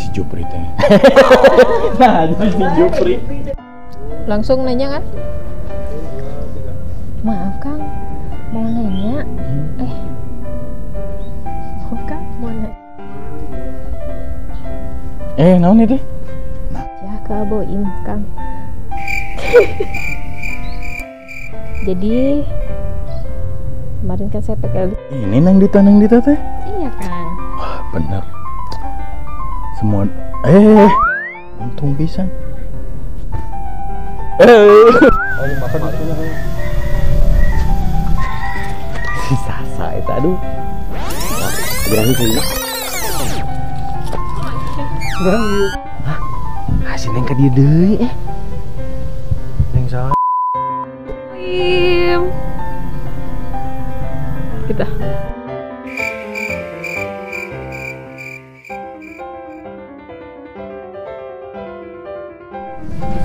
Si Jupri teh. Nah, si Jupri. Langsung nanya kan? Maaf Kang, mau nanya. Maaf Kang, mau nanya. Naon itu? Ya ke Boim Kang. Jadi kemarin kan saya pakai ini nang Dita teh? Iya Kang. Wah, bener. Semua untung pisan. Si Sasa itu aduh. Berani kali. Hah? Kasih neng ke dia deui eh. Neng saha? Im. Kita.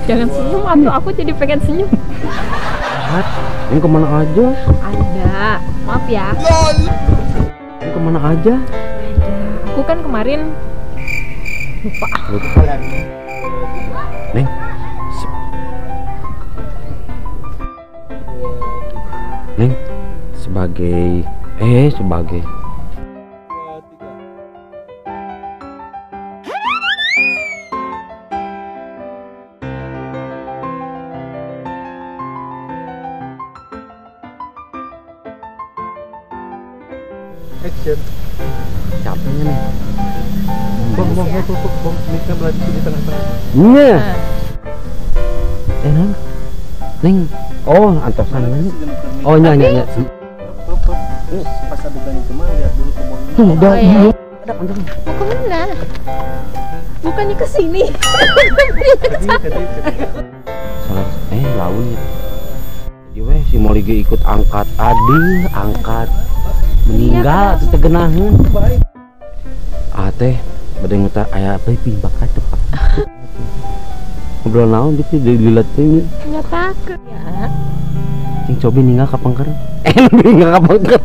Jangan senyum atau aku jadi pengen senyum. Ini kemana aja? Ada, maaf ya. Ini kemana aja? Ada. Aku kan kemarin lupa. Neng. Neng, sebagai action. Capeknya nih. Bom, mic-nya belah di sini tengah-tengah. Iya. Neng. Neng. Oh, antosan mana? Oh, nya. Pas adegan itu mah lihat dulu ke bawah. Udah, iya. Ada antosan. Mau ke mana? Bukannya ke sini. Salah, launnya. Jadi weh si Molly ikut angkat adil, angkat meninggal atau tegenahan. Ah teh, bade ngutar aya apa pimbak tepak. Ngobrol naon gitu dililat teh. Enggak takut ya. Cing cobi ninggal ka pangker. Ninggal ka pangker.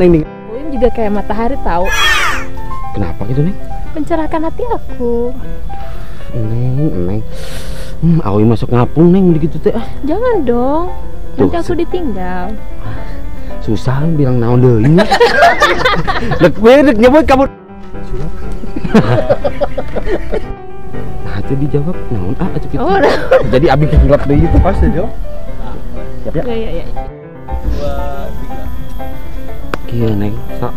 Neng ninggal. Boim juga kayak matahari tahu. Kenapa gitu, Neng? Mencerahkan hati aku. Neng, Neng. Awi masuk ngapung, Neng, begitu teh. Ah. Jangan dong. Nanti aku ditinggal. Susah bilang naon deui nya. Dek we dek nyebut kamu. Nah, itu dijawab naon ah atuh kitu. Oh, jadi abi kehilap deui itu pas dijawab. Siap ya? Ya. 2 3. Kieu Neng, sok.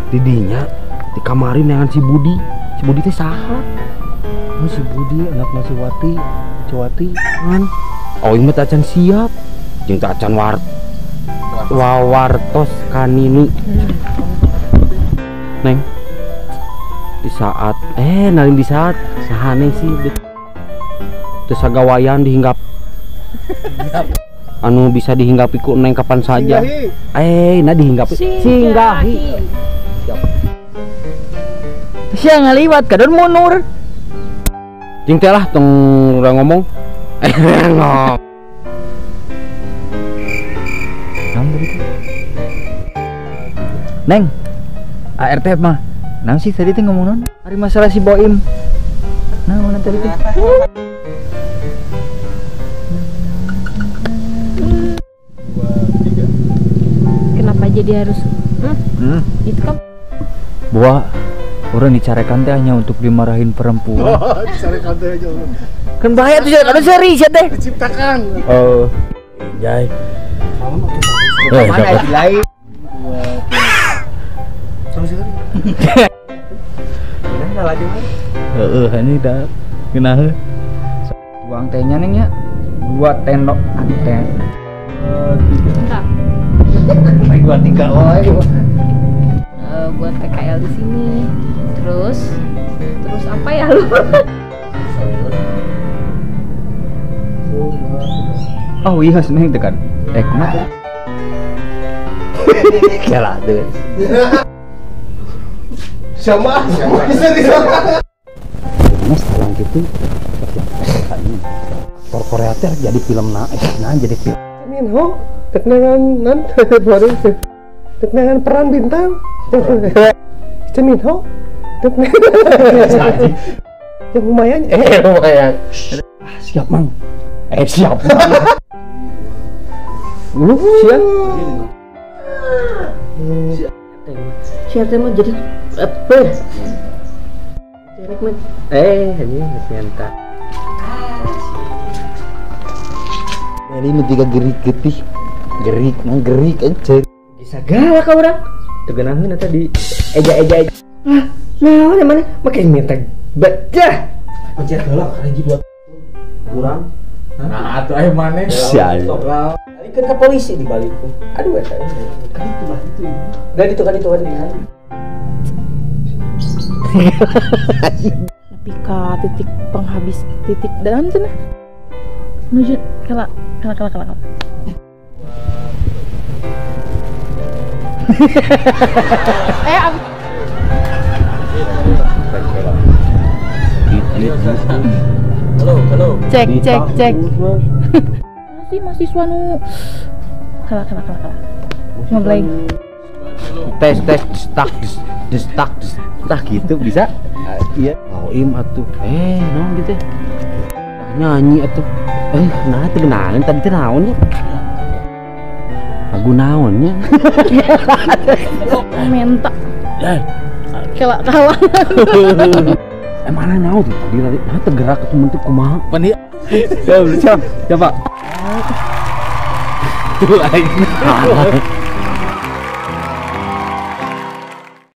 Didinya di kamarin dengan si Budi. Si Budi teh saha? Oh, si Budi anak si Wati, Cuwati. Kan. Oh, ini mah acan siap. Jeung teh acan wawartos kanini. Neng. Di saat nalin di saat saha Neng sih teu sagawayan dihinggap. Anu bisa dihinggapi ku Neng kapan saja. Nah dihinggapi. Singgahi. Sia ngaliwat kadon mundur. Jeung teh lah tong urang ngomong. Neng, ART mah, naon sih tadi teh ngomong naon? Hari masalah si Boim. Nah, mana tadi teh? 2 3. Kenapa jadi harus? Itu kan Buah orang dicarekan teh hanya untuk dimarahin perempuan. Oh, dicarekan teh aja. Kan bahaya tuh, ada seri sih teh. Diciptakan. Oh. Jai. Mana dilai? Heeh, ini dah genaheun. Tuang tehnya Neng ya. 2 tendok teh. 3. 2 3 oh. Buat PKL di sini. Terus apa ya lu? Oh iya, seneng tekan. Kumaha? Kalah tuh. Sama, bisa disama. Mas tolong gitu. Aktor Korea teh jadi film nah jadi film. Minho, teknangan nan baru. Dengan peran bintang. Ceminho. Yang lumayan, lumayan. Ah, siap mang. Siap. Lu siap. Siap mah jadi apa? Ini nyanta. Ini nu tiga gerik getih. Gerik, nang gerik anjir. Bisa galak ka urang. Teu geunaheun eta di eja-eja. Ah, naon mana make minta baca. Pencet heula hiji dua kurang. Nah, atuh aya maneh. Sia. Balikeun ka polisi dibalikeun. Aduh eta. Kan itu mah itu. Da ditu kan itu kan. Nepi ka titik penghabis titik dan cenah. Nuju kala kala kala kala. Halo, halo. Cek cek cek. Masih mahasiswa nu kala kala kala kala. Ngeblank. Tes tes stuck stuck stuck gitu bisa? Iya. Boim atuh. Naon gitu. Nyanyi atuh. Nah teu geunaheun tadi teh naon nya? Lagu naon nya? Menta. Kala kala. Mana naon tuh tadi tadi nah tergerak atuh mun teh kumaha? Pan ieu. Siap, siap. Coba. Tuh aing.